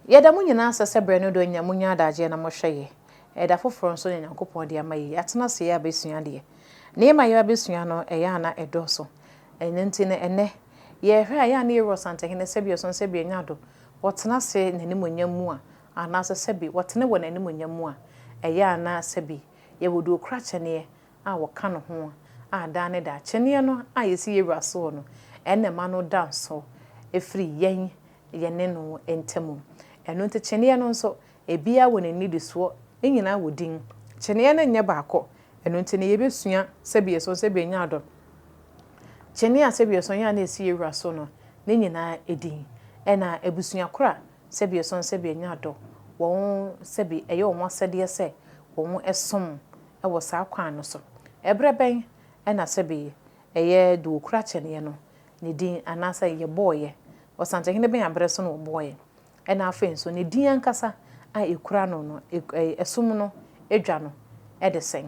Yɛda mo nyinaa ase sɛ berɛ no dɔ nya monya adagyeɛ na mohwɛ yɛ. Ɛda foforɔ nso na Nyankopɔn de ama yɛ yi. Yɛatena ase yɛ abɛsua adeɛ. Nneɛma a yɛabɛsua no ɛyɛ a na ɛdɔɔso. Ɛno nti no ɛnnɛ yɛrehwɛ a ɛyɛ a na yɛwura Ɔsantehene sɛbi ɔsɔn sɛbi anya ado. Ɔtena ase n'animuonyam mu a anaasɛ sɛbi wɔtene wɔ n'animuonyam mu a ɛyɛ a na sɛbi yɛwɔ deɛ ɔkura kyɛneɛ a wɔka ne ho a daa ne daa kyɛneɛ no a yɛsi yɛwura soɔ no ɛna ɛma no da nso ɛfiri yɛn yɛne no ntam. Ɛno nti kyeneɛ no nso, ebiara wɔ ne nnidisoɔ, ne nyinaa wɔ din. Kyeneɛ no nyɛ baako, ɛno nti no yɛbɛsua sɛbi ɛso sɛbi ɛnyɛ adɔ. Kyeneɛ a sɛbi ɛso yɛ a na ɛsi yɛn wura so no, ne nyinaa din. Ɛna abusua korɔ a sɛbi ɛso sɛbi ɛnyɛ adɔ, wɔn sɛbi ɛyɛ wɔn asɛdeɛ sɛ wɔn som wɔ saa kwan no so. Ɛberɛ bɛn na sɛbi ɛyɛ deɛ ɔkura kyeneɛ no ne din anaasɛ yɛbɔeɛ. Ɔsantehene bɛn aberɛ so na wɔbɔeɛ? Ɛna afei nso ne din ankasa a ɛkura no no, ɛsom no dwa no de sɛn?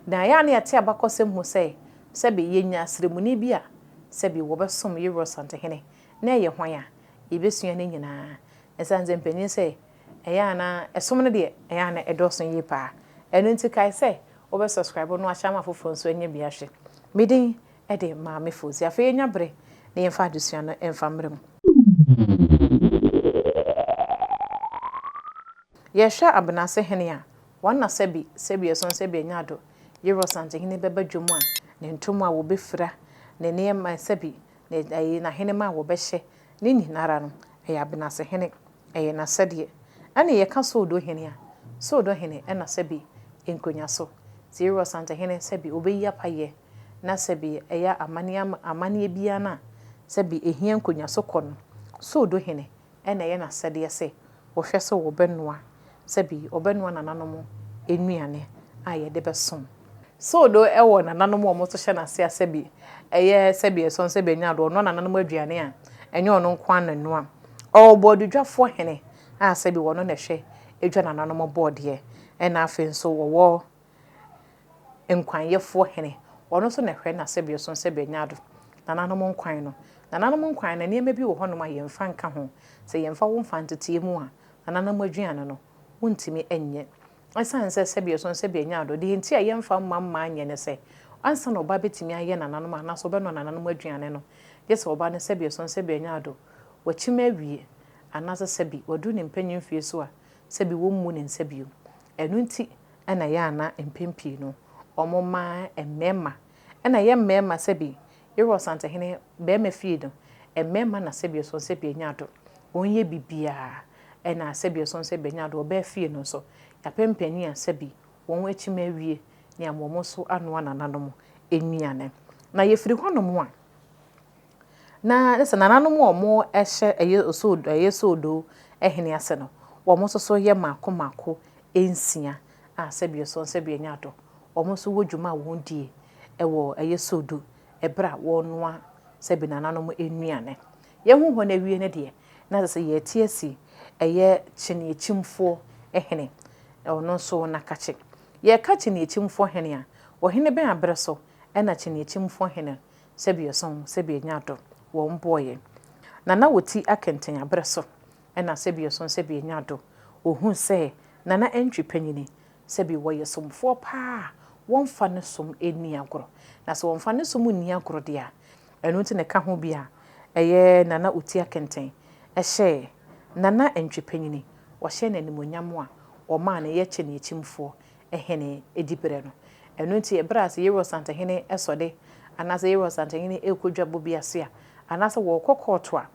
Na ɛyɛ a na yɛte abakɔsɛm mu sɛ, sɛbe yɛnya sremuni bi a sɛbe wɔbɛsom Yewura Ɔsantehene, na ɛyɛ hwan a? Yɛbɛsua ne nyinaa. Ɛsiane sɛ mpanin sɛ ɛyɛ a na ɛsom no deɛ ɛyɛ a na ɛdɔɔso yie paa. Ɛno nti kae sɛ wobɛ subscribe na wahyɛ ama afoforɔ nso anya bi ahwɛ. Me din de Maame Fauzi. Afei yɛnya bere na yɛmfa adesua no mfa mmra mu. Yɛhwɛ Abenase hene a, wɔn sɛbi, sɛbi ɛsɔn sɛbi ɛnyɛ ado, Yerɔ Santehene bɛba dwam a, ne ntoma a wɔbɛfira, ne nneɛma sɛbi, ne ayi, n'ahenema a wɔbɛhyɛ, ne nyinara no, ɛyɛ Abenase hene, ɛyɛ n'asɛdeɛ. Ɛne yɛka Soodo hene a, Soodo hene ɛna sɛbi nkonya so. Nti Yerɔ Santehene sɛbi ɔbɛyi apayɛ na sɛbi ɛyɛ amanneɛ amanneɛ biara no a sɛbi ɛhia nkonya so kɔ no, Soodo hene na ɛyɛ n'asɛdeɛ sɛ ɔhwɛ sɛ wɔbɛnoa sɛbi ɔbɛnoa nananom nnuane a yɛde bɛsom. Soodo wɔ nananom a wɔn nso hyɛ n'ase a sɛbi ɛyɛ sɛbi ɛsɔn sɛbi ɛnyɛ adoɔ, ɔnoa nananom aduane a ɛnyɛ ɔno nko ara na ɛnoa. Ɔwɔ bɔɔdedwafoɔ hene a sɛbi ɔno na ɛhwɛ dwa nananom bɔɔdeɛ ɛna afei nso wɔwɔ Nkwanyɛfoɔ hene, ɔno nso na ɛhwɛ n'asɛbeɛso nsɛbeɛnyado, nananom nkwan no. Nananom nkwan no, nneɛma bi wɔ hɔnom a yɛmfa nka ho. Sɛ yɛmfa wo mfa nteteɛ mu a, nananom aduane no, wontumi nyɛ. Ɛsiane sɛ sɛbeɛso nsɛbeɛnyado, deɛ nti a yɛmfa mma mmaa nyɛ ne sɛ, ansa na ɔbaa bɛtumi ayɛ nananom anaasɛ ɔbɛnoa nananom aduane no, gye sɛ ɔbaa no sɛbeɛso nsɛbeɛnyado, wakyim awie, anaasɛ sɛbi waduru ne mpanyin mfeɛ so a, sɛbi wɔmmu ne nsa bio. Ɛno nti na ɛyɛ a na mpɛn pii no wɔma mmarima, ɛna ɛyɛ mmarima sɛbi Yɛwura Ɔsantehene barima fie no, mmarima na sɛbi ɔsɔn sɛbi anya ado, wɔn yɛ biribiara, ɛna sɛbi ɔsɔn sɛbi anya ado, ɔbaa fie no nso, yɛapɛ mpanin a sɛbi wɔn akyim awie ne ama wɔn nso anoa nananom nnuane. Na yɛfiri hɔnom a, Na ne sɛ nananom a wɔhyɛ ɛyɛ osoodo ɛyɛ soodoo hene ase no, wɔn nso so yɛ mmaako mmaako nsia a sɛbi ɔsɔn sɛbi ɛnyɛ adɔ. Wɔn nso wɔ dwuma a wɔn die wɔ ɛyɛ soodo ɛberɛ a wɔrenoa sɛbi nananom nnuane. Yɛhu hɔ no awie no deɛ, na ɛsɛ sɛ yɛte asi ɛyɛ kyeneakyimfoɔ hene, ɔno nso n'akakye. Yɛreka kyeneakyimfoɔ hene a, ɔhene bɛn aberɛ so na kyeneakyimfoɔ hene Sɛbi ɛsɔn, sɛbi ɛnyɛ adɔ, wɔn boɔ yɛn. Nana wɔ ti akɛntɛn aberɛ so, ɛna sɛbi ɛsɔn, sɛbi ɛnyɛ adɔ, wɔhunu sɛ Nana Antwi panyini, sɛbi wɔyɛ somfoɔ paa a wɔmfa ne som nni agorɔ. Na sɛ wɔmfa ne som nni agorɔ deɛ a, ɛno nti na ɛka ho bi a ɛyɛ Nana Oti Akɛntɛn hyɛɛ Nana Antwi panyini, ɔhyɛɛ no animuonyam a ɔmaa no yɛ kyɛneakyimfoɔ hene diberɛ no. Ɛno nti ɛberɛ a sɛ Yeroh Santehene sɔde anaasɛ Yeroh Santehene rekɔ dwabɔ bi ase a, anaasɛ wɔrekɔ kɔɔto a,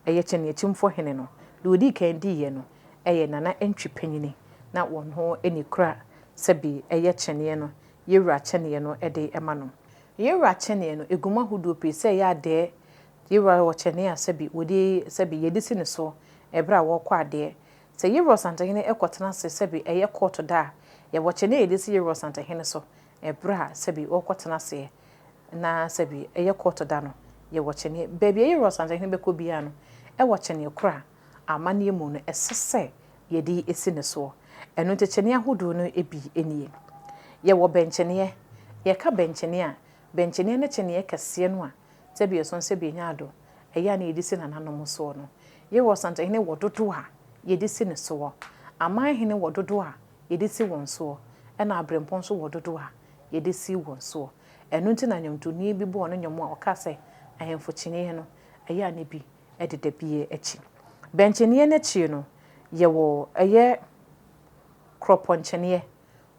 ɛyɛ Kyɛneakyimfoɔ hene no. Deɛ ɔdii kan diiɛ no yɛ Nana Antwi Panyini, na wɔn ho nni kura sɛbi ɛyɛ kyɛneɛ no, Yewura kyɛneɛ no de ma no. Yewura kyɛneɛ no, ɛgu mu ahodoɔ pii, sɛ ɛyɛ adɛɛ, Yewura wɔ kyɛneɛ a sɛbi wɔde, sɛbi yɛde si ne so ɛberɛ a wɔrekɔ adeɛ, Sɛ Yerua Ɔsantehene kɔtena ase sɛbe ɛyɛ kɔɔto da a, yɛwɔ kyɛne a yɛde si Yerua Ɔsantehene so ɛberɛ a sɛbe ɔrekɔtena aseɛ na sɛbe ɛyɛ kɔɔto da no, yɛwɔ kyɛneɛ. Baabi a Yerua Ɔsantehene bɛkɔ biara no, ɛwɔ kyɛneɛ korɔ a amanneɛ mu no ɛsɛ sɛ yɛde si ne soɔ. Ɛno nti kyɛneɛ ahodoɔ no bi nie. Yɛwɔ bɛnkyɛneɛ. Yɛka bɛnkyɛneɛ a, bɛnkyɛneɛ ne kyɛneɛ kɛseɛ no a Sɛbi ɛsɔn sɛbi ɛnyɛ ado, ɛyɛ a na yɛde si nananom soɔ no. Yɛwɔ Ɔsantehene wɔ dodoɔ a yɛde si ne soɔ. Aman hene wɔ dodoɔ a yɛde si wɔn soɔ, ɛna aberempɔn nso wɔ dodoɔ a yɛde si wɔn soɔ. Ɛno nti na nnwomtoni bi bɔɔ ne nnwom a ɔkaa sɛ, Ahemfo kyiniiɛ no, ɛyɛ a na bi deda bi akyi. Bɛnkyiniiɛ no akyi no, yɛwɔ ɛyɛ korɔpɔnkyiniiɛ.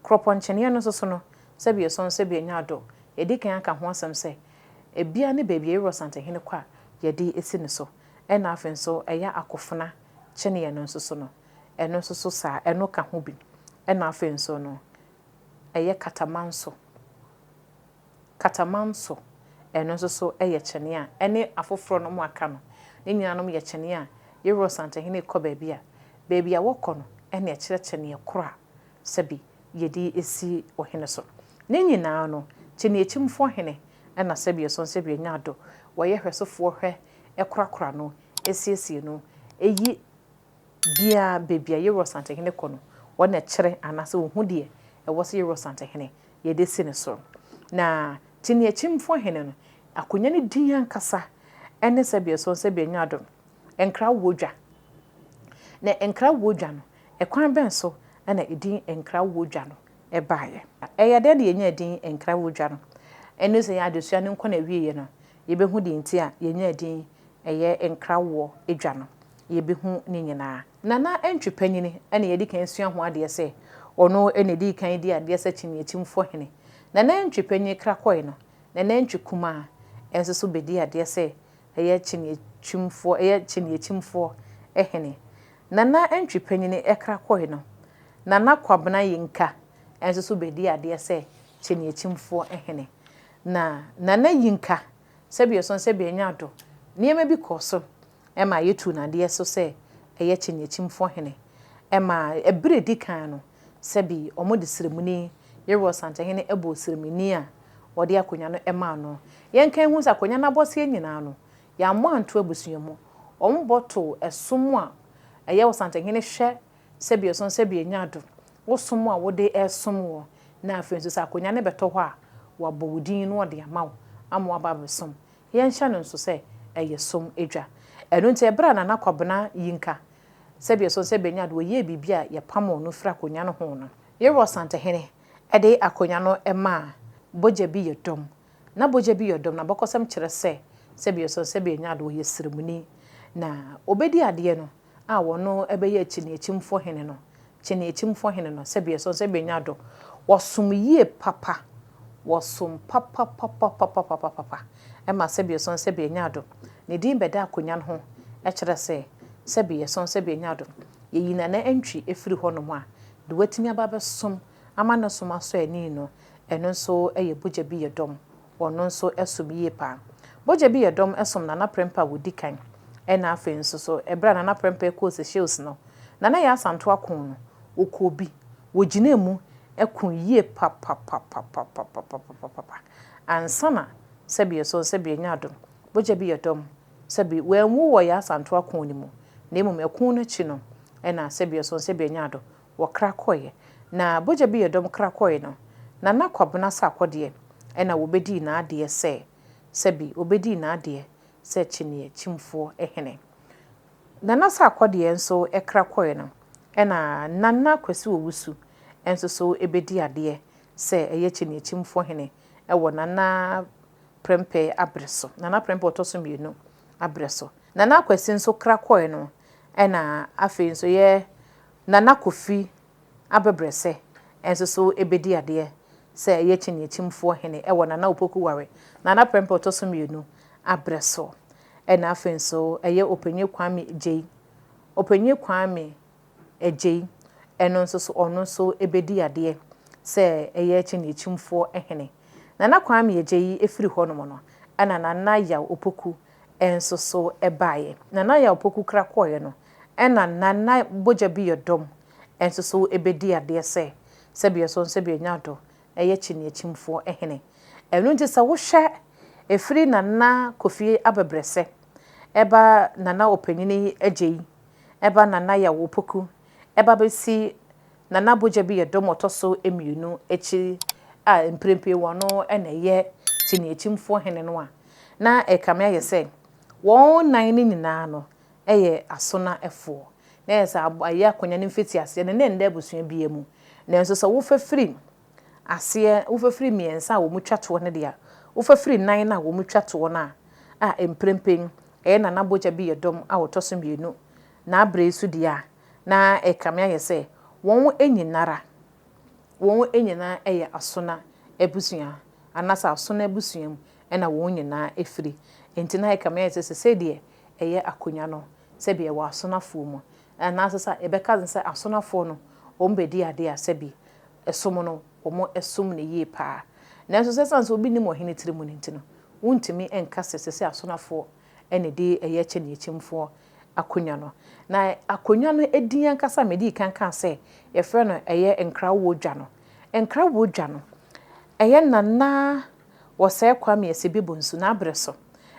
Korɔpɔnkyiniiɛ no nso so no, sɛbi ɛsɔn sɛbi ɛnyɛ adɔ, yɛadi kan aka ho asɛm sɛ, ebia ne baabi a Yɛwura Ɔsantehene kɔ a yɛde si ne so. Ɛna afei nso ɛyɛ akofena kyiniiɛ no nso so no, ɛno nso so saa, ɛno ka ho bi. Ɛna afei nso no, ɛyɛ katamanso. Katamanso, ɛno nso so yɛ kyɛnee a ɛne afoforɔ nom aka no, ne nyinaa nom yɛ kyɛnee a Yɛwura Ɔsantehene rekɔ baabi a, baabi a wɔkɔ no ɛna ɛkyerɛ kyɛneɛ korɔ a sɛbi yɛde si ɔhene so. Ne nyinaa no, kyɛneɛ kyimfoɔ hene ɛna sɛbi ɛsɔn sɛbi ɛnya adɔ, wɔyɛ hwɛsofoɔ hwɛ ɛkorakora no, ɛsiesie no, ɛyi biara baabi a Yɛwura Ɔsantehene kɔ no, wɔn na ɛkyerɛ anaasɛ wɔhu deɛ ɛwɔ sɛ Yɛwura Ɔsantehene yɛde si ne so. Na Kyiniakyimfoɔ hene no, akonnwa no din ankasa ne Sɛbeɛsɔn Sɛbeɛnyadom, Nkrawoɔ Dwa. Na Nkrawoɔ Dwa no, ɛkwan bɛn so na edin Nkrawoɔ Dwa no baeɛ? Ɛyɛ dɛn na yɛnyaa din Nkrawoɔ Dwa no? Ɛno sɛ yɛn adesua no nkɔ n'awieeɛ no, yɛbɛhu deɛ nti a yɛnyaa din ɛyɛ Nkrawoɔ Dwa no. Yɛbɛhu ne nyinaa. Nana Antwi Panyin na yɛadi kan asua ho adeɛ sɛ ɔno na ɛdii kan dii adeɛ sɛ Kyiniakyimfoɔ hene. Nana Antwi Panyin kra kɔe no, Nana Antwi Kumaa nso so bɛdii adeɛ sɛ ɛyɛ Kyiniakyimfoɔ ɛyɛ Kyiniakyimfoɔ hene. Nana Antwi Panyin kra kɔe no, Nana Kwabena Yinka nso so bɛdii adeɛ sɛ Kyiniakyimfoɔ hene. Na Nana Yinka, sɛdeɛ ɔsɔn sɛdeɛ anya adɔ, nneɛma bi kɔɔ so ma yetuu no adeɛ so sɛ ɛyɛ kyiniakyimfoɔ hene. Ɛma ɛberɛ a ɛdi kan no, sɛbi wɔde sremuni, Yeroɔ Santehene bɔɔ sremuni a wɔde akonnwa no maa no. Yɛnka nhu sɛ akonnwa no abɔseɛ nyinaa no, yɛammɔ anto abusua mu. Wɔbɔ too ɛsom a ɛyɛ Ɔsantehene hwɛ sɛbi ɛsɔn sɛbi ɛnya ado, wo som a wode resom woɔ, na afei nso sɛ akonnwa no bɛtɔ hɔ a, wɔabɔ wo din na wɔde ama wo ama woaba abɛsom. Yɛnhyɛ no nso sɛ ɛyɛ som dwa. Ɛno nti ɛberɛ a Nana Kwabena Yinka, sɛdeɛ ɛsɔ sɛ bɛnya de ɔyɛɛ biribi a yɛpamoo no firi akonnwa no ho no, Yerɔ Santehene de akonnwa no maa Bogya bi yɛ dɔm. Na Bogya bi yɛ dɔm no abakɔsɛm kyerɛ sɛ, sɛdeɛ ɛsɔ sɛ bɛnya de ɔyɛ sremuni. Na ɔbɛdi adeɛ no, a wɔno bɛyɛɛ Kyiniakyimfoɔ hene no, Kyiniakyimfoɔ hene no, sɛdeɛ ɛsɔ sɛ bɛnya dɔ, wɔsom yie papa, wɔsom papapapapapapapa, ɛma sɛdeɛ ɛsɔ sɛ bɛnya dɔ, ne din bɛda akonnwa no ho, kyerɛ sɛ, sɛdeɛ ɛsɔ sɛ bɛnya dɔ, yɛyi Nana Antwi firi hɔnom a, deɛ watumi aba abɛsom ama ne som asɔ ani no, ɛno nso yɛ Bogya bi yɛ dɔm. Ɔno nso som yie paa. Bogya bi yɛ dɔm som Nana Prempeh a wɔdi kan. Ɛna afei nso so, ɛberɛ a Nana Prempeh kɔɔ Seychelles no, Nana Yaa Asantewaa koo no, wɔkɔɔ bi. Wɔgyinaa mu koo yie papapapapapapapapa ansa na sɛbi ɛsɔ sɛbi ɛnyɛ adom. Bogya bi yɛ dɔm, sɛbi wanwu wɔ Yaa Asantewaa koo no mu, na mmom ɛko no akyi no ɛna sɛbi ɛsɔ sɛbi ɛnyɛ adom, wɔkra kɔeɛ. Na bogya bi yɛ dɔm kra kɔeɛ no, Nana Kwabena Sarkodie na wɔbɛdii n'adeɛ sɛ, sɛbi wɔbɛdii n'adeɛ sɛ Kyiniiɛ Kyimfoɔ hene. Nana Sarkodie nso kra kɔeɛ no, ɛna Nana Kwasi Owusu nso so bɛdii adeɛ sɛ ɛyɛ Kyiniiɛ Kyimfoɔ hene wɔ Nana Prempeh aberɛ so, Nana Prempeh ɔtɔ so mmienu aberɛ so. Nana Kwasi nso kra kɔeɛ no, ɛna afei nso yɛ Nana Kofi Abɛbrɛsɛ nso so bɛdi adeɛ sɛ ɛyɛ Kyiniakyimfoɔ hene wɔ Nana Opoku Ware, Nana Prempeh ɔtɔ so mmienu aberɛ so. Ɛna afei nso ɛyɛ Ɔpanyin Kwame Gyei, Ɔpanyin Kwame Agyei, ɛno nso so ɔno nso bɛdi adeɛ sɛ ɛyɛ Kyiniakyimfoɔ hene. Nana Kwame Agyei firi hɔnom no, ɛna Nana Yaw Opoku nso so baeɛ. Nana Yaw Opoku kra kɔeɛ no, ɛna Nana Bogya bi yɛ dɔm nso so bɛdi adeɛ sɛ, sɛbi ɛsɔ sɛbi ɛnya dɔ, ɛyɛ Kyiniakyimfoɔ hene. Ɛno nti sɛ wohwɛ ɛfiri Nana Kofi Abɛbrɛsɛ ɛba Nana Ɔpanyini Agyei ɛba Nana Yaw Opoku ɛba bɛsi Nana Bogya bi yɛ dɔm ɔtɔ so mmienu akyi a mprempren wɔno na ɛyɛ Kyiniakyimfoɔ hene no a, na ɛkame ayɛ sɛ wɔn nan no nyinaa no yɛ asonafoɔ. Na ɛyɛ sɛ ɛyɛ akonnwa no mfitiaseɛ no, na ɛnda abusua biara mu. Nanso sɛ wofa firi aseɛ, wofa firi mmiɛnsa a wɔtwa toɔ no deɛ a, wofa firi nnan no a wɔtwa toɔ no a, a mprempren ɛyɛ Nana Bogya bi yɛ dɔm a ɔtɔ so mmienu n'aberɛ yi so deɛ a, na ɛkame ayɛ sɛ wɔn nyinara, wɔn nyinaa yɛ Asona abusua, anaasɛ Asona abusua mu na wɔn nyinaa firi. Enti na ɛkame ayɛ sɛ sesei deɛ ɛyɛ akonnwa no sɛbi ɛwɔ Asonafoɔ mu, anaasɛ sɛ yɛbɛka no sɛ Asonafoɔ no wɔn bɛdi adeɛ a sɛbi ɛsom no wɔn som no yie pa ara. Nanso sɛ ɛsiane sɛ obi nnim ɔhene tiri mu no nti no, wontumi nka sɛ sesei Asonafoɔ na ɛdi ɛyɛ Kyɛneakyɛmfoɔ akonnwa no. Na akonnwa no din ankasa a medii kan kaa sɛ yɛfrɛ no ɛyɛ Nkrawoɔ Dwa no. Nkrawoɔ Dwa no, ɛyɛ Nana Wɔsɛe Kwame Asibi Bonsu n'aberɛ so,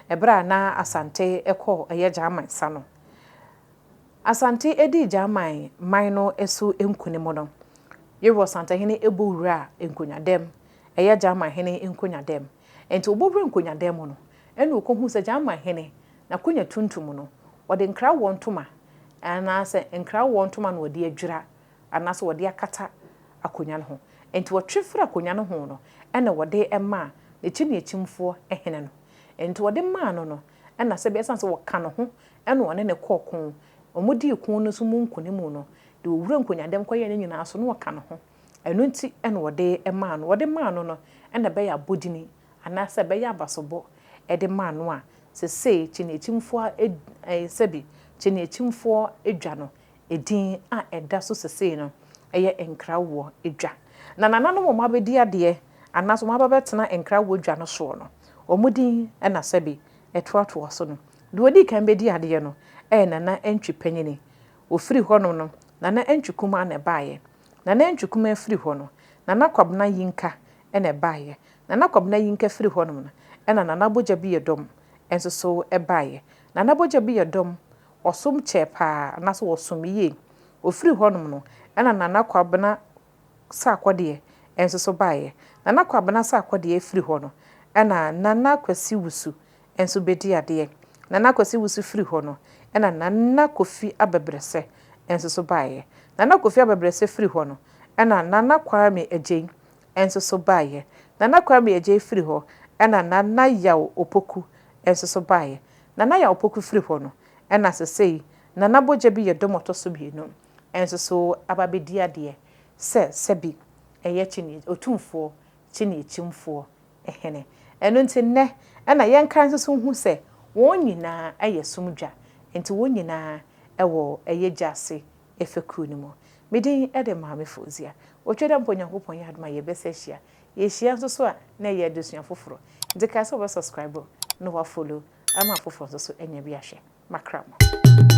ɛberɛ a na Asante kɔ ɛyɛ Gyaman sa no. Asante dii Gyaman man no so nkunim no, Yeru Ɔsantehene bɔ wuraa nkonnwadam, ɛyɛ Gyaman hene nkonnwadam. Enti ɔbɔ wuraa nkonnwadam mu no, ɛna ɔkɔhuu sɛ Gyaman hene n'akonnwa tuntum no, wɔde nkrawoɔ ntoma anaasɛ nkrawoɔ ntoma na wɔde adwira anaasɛ wɔde akata akonnwa no ho. Enti wɔtwe firii akonnwa no ho no, ɛna wɔde maa n'akyiniakyimfoɔ hene no. Enti wɔde maa no no, ɛna sɛbe ɛsiane sɛ wɔka ne ho ɛna ɔne no kɔɔ ko, wɔdii ko no nso mu nkonim no, deɛ ɔwura nkonnwadam kɔyɛɛ no nyinaa nso, na ɔka ne ho. Ɛno nti na wɔde maa no. Wɔde maa no no, ɛna ɛbɛyɛ abodini anaasɛ ɛbɛyɛ abasobɔ de maa no a, sesei kyiniakyimfoɔ sɛbe kyiniakyimfoɔ dwa no Edin a ɛda so sesei no yɛ Nkrawoɔ Dwa. Na nananom a wɔabɛdi adeɛ anaasɛ wɔaba abɛtena Nkrawoɔ Dwa no soɔ no, wɔn din na sɛbe ɛtoatoa so no. Deɛ ɔdii kan bɛdii adeɛ no yɛ Nana Antwi Panyini. Ɔfiri hɔnom no, Nana Antwi Kumaa na ɛbaeɛ. Nana Antwi Kumaa firi hɔ no, Nana Kwabena Yinka na ɛbaeɛ. Nana Kwabena Yinka firi hɔnom no, ɛna Nana Bogya Biyɛdɔm nso so baeɛ. Nana Bogya Biyɛdɔm Ɔsom kyɛɛ paa anaasɛ wɔsom yie. Ɔfiri hɔnom no, ɛna Nana Kwabena Sarkodie nso so baeɛ. Nana Kwabena Sarkodie firi hɔ no, ɛna Nana Kwasi Wusu nso bɛdii adeɛ. Nana Kwasi Wusu firi hɔ no, ɛna Nana Kofi Abɛbrɛsɛ nso so baeɛ. Nana Kofi Abɛbrɛsɛ firi hɔ no, ɛna Nana Kwame Agyei nso so baeɛ. Nana Kwame Agyei firi hɔ, ɛna Nana Yaw Opoku nso so baeɛ. Nana Yaw Opoku firi hɔ no, ɛna sesei Nana Bogya bi yɛ dɔm ɔtɔ so mmienu nso so aba abɛdi adeɛ sɛ sɛbi ɛyɛ kyini Otumfoɔ Kyiniakyimfoɔ hene. Ɛno nti nnɛ ɛna yɛnka nso so nhu sɛ wɔn nyinaa yɛ som dwa, nti wɔn nyinaa wɔ ɛyɛ gya ase fekuo no mu. Me din de Maame Fauzia. Otwa dɛ mpo Onyankopɔn yɛ adom a yɛbɛsa ahyia. Yɛhyia nso so a na ɛyɛ adesua foforɔ. Nti kae sɛ wobɛ subscribe na wa follow ama afoforɔ nso so anya bi ahwɛ. Makra mo.